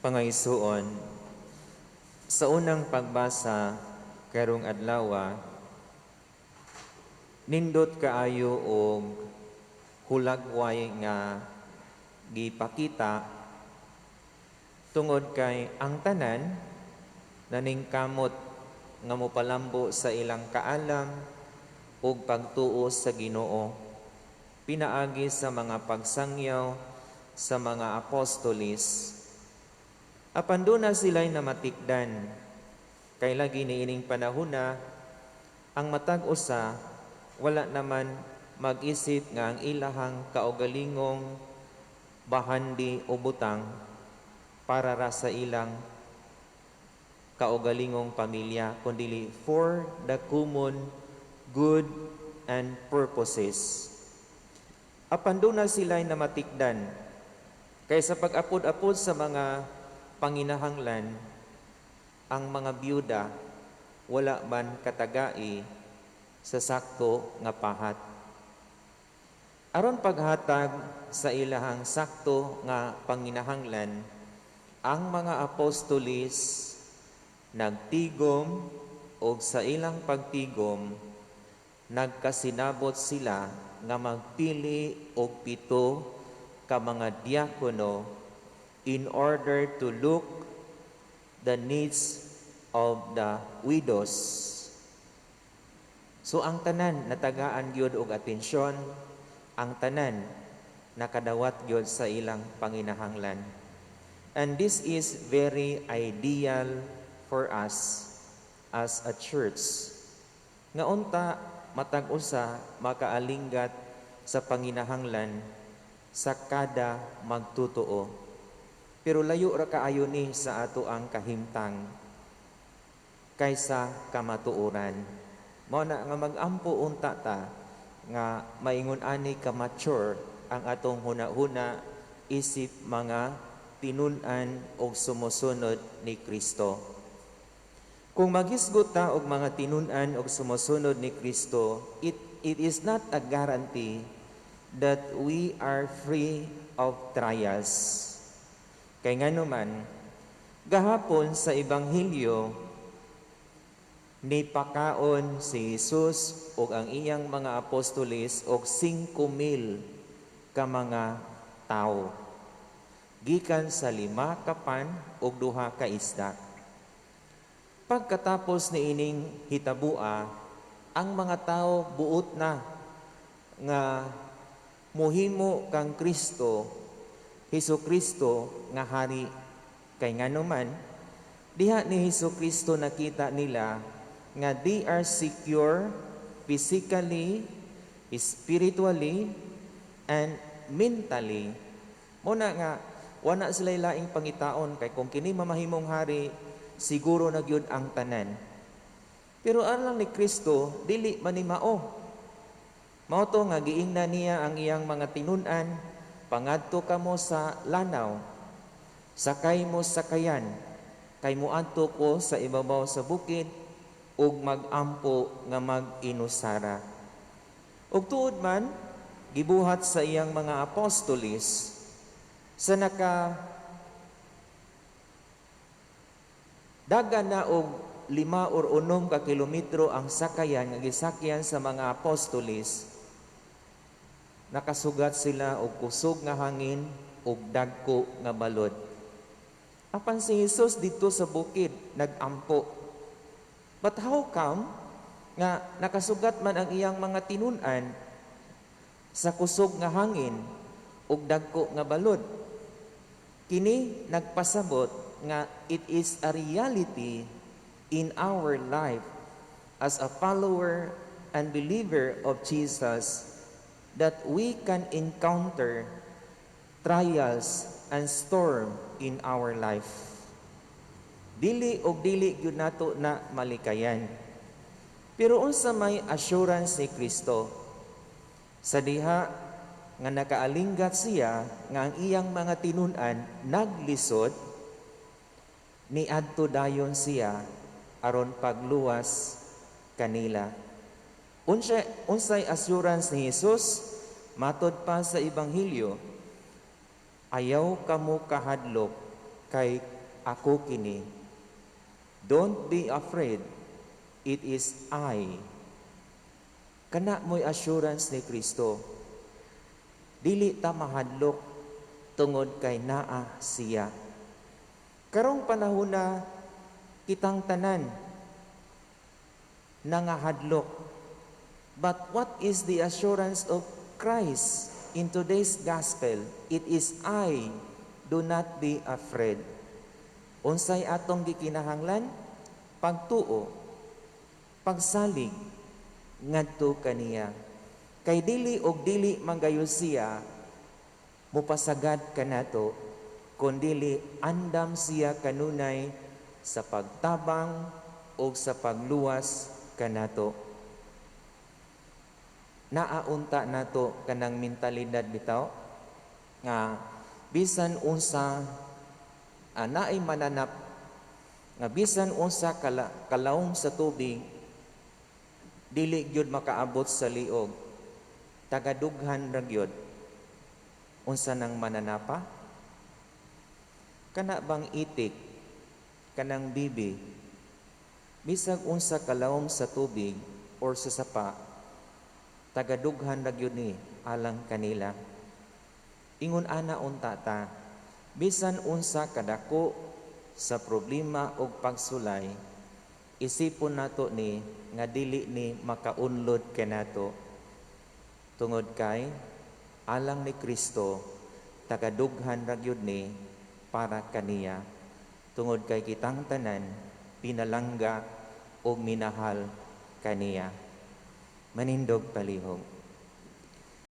Mga igsuon, sa unang pagbasa karong adlaw, nindot kaayo og hulagway nga gipakita tungod kay ang tanan naningkamot nga mopalambo sa ilang kaalam ug pagtuo sa Ginoo pinaagi sa mga pagsangyaw sa mga apostolis. Apan duna sila'y namatikdan kay lagi niining panahona ang matag usa wala naman mag-isip nga ang ilahang kaugalingong bahandi o butang para ra sa ilang kaugalingong pamilya, kundili for the common good and purposes. Apan duna sila'y namatikdan kay sa pag-apod-apod sa mga panginahanglan, ang mga byuda wala man katagai sa sakto nga pahat. Aron paghatag sa ilahang sakto nga panginahanglan, ang mga apostolis nagtigom, og sa ilang pagtigom nagkasinabot sila nga magpili og 7 ka mga diakono in order to look the needs of the widows. So ang tanan natagaan gyud og atensyon, ang tanan nakadawat gyud sa ilang panginahanglan. And this is very ideal for us as a church. Nga unta matag usa makaalinggat sa panginahanglan sa kada magtutuo. Pero layo ra kaayo ni sa ato ang kahimtang kaysa kamatuoran. Mao na nga mag-ampo unta ta nga maingon ani ka mature ang atong huna-huna isip mga tinun-an og sumusunod ni Kristo. Kung maghisgot ta og mga tinun-an og sumusunod ni Kristo, it is not a guarantee that we are free of trials. Kay ngano man, gahapon sa Ebanghelyo, nipakaon si Jesus ug ang iyang mga apostoles og 5,000 ka mga tawo gikan sa 5 ka pan ug 2 ka isda. Pagkatapos niining hitabua, ang mga tao buot na nga muhimo kang Kristo, Hesus Kristo, nga hari, kay ngano man diha ni Hesus Kristo nakita nila nga they are secure physically, spiritually, and mentally. Mao na nga wala sila laing pangitaon kay kung kini mamahimong hari, siguro na gyud ang tanan. Pero alang ni Kristo, dili man ni mao. Mao to nga giingnan niya ang iyang mga tinun-an, "Pangadto kamo sa lanaw, sakay mo sakayan, kay muadto ko sa ibabaw sa bukid ug mag-ampo nga mag-inusara." Ug tuod man, gibuhat sa iyang mga apostolis sa naka dagan na og 5 or 6 ka kilometro ang sakayan nga gisakyan sa mga apostolis, nakasugat sila og kusog nga hangin ug dagko nga balod. Apan si Jesus didto sa bukid nagampo. But how come nga nakasugat man ang iyang mga tinun-an sa kusog nga hangin ug dagko nga balod? Kini nagpasabot nga it is a reality in our life as a follower and believer of Jesus that we can encounter trials and storm in our life. Dili og dili gyud nato na malikayan. Pero unsa may assurance ni Kristo? Sa diha nga nakaalinggat siya nga ang iyang mga tinun-an naglisod, niadto dayon siya aron pagluwas kanila. Unsay assurance ni Jesus? Matod pa sa Ebanghelyo, "Ayaw kamo kahadlok kay ako kini. Don't be afraid, it is I." Kana mo'y assurance ni Kristo. Dili ta mahadlok tungod kay naa siya. Karong panahon na, kitang tanan nangahadlok. But what is the assurance of Christ in today's gospel? "It is I, do not be afraid." Unsay atong gikinahanglan? Pagtuo, pagsalig ngadto kaniya. Kay dili og dili man gayud siya mupasagad kanato kun dili andam siya kanunay sa pagtabang o sa pagluwas kanato. Naa unta nato kanang mentalidad bitaw nga bisan unsa, naay mananap nga bisan unsa kalawom sa tubig, dili gyud makaabot sa liog, tagadughan ra gyud. Unsa nang mananapa? Kana bang itik, kanang bibi, bisag unsa kalawom sa tubig or sa sapa, tagadughan ra gyud ni alang kanila. Ingon ana unta ta, bisan unsa kadako sa problema og pagsulay, isipon nato ni nga dili ni makaunlod kanato tungod kay alang ni Kristo, tagadughan ra gyud ni para kaniya, tungod kay kitang tanan pinalangga og minahal kaniya. Manindog palihog.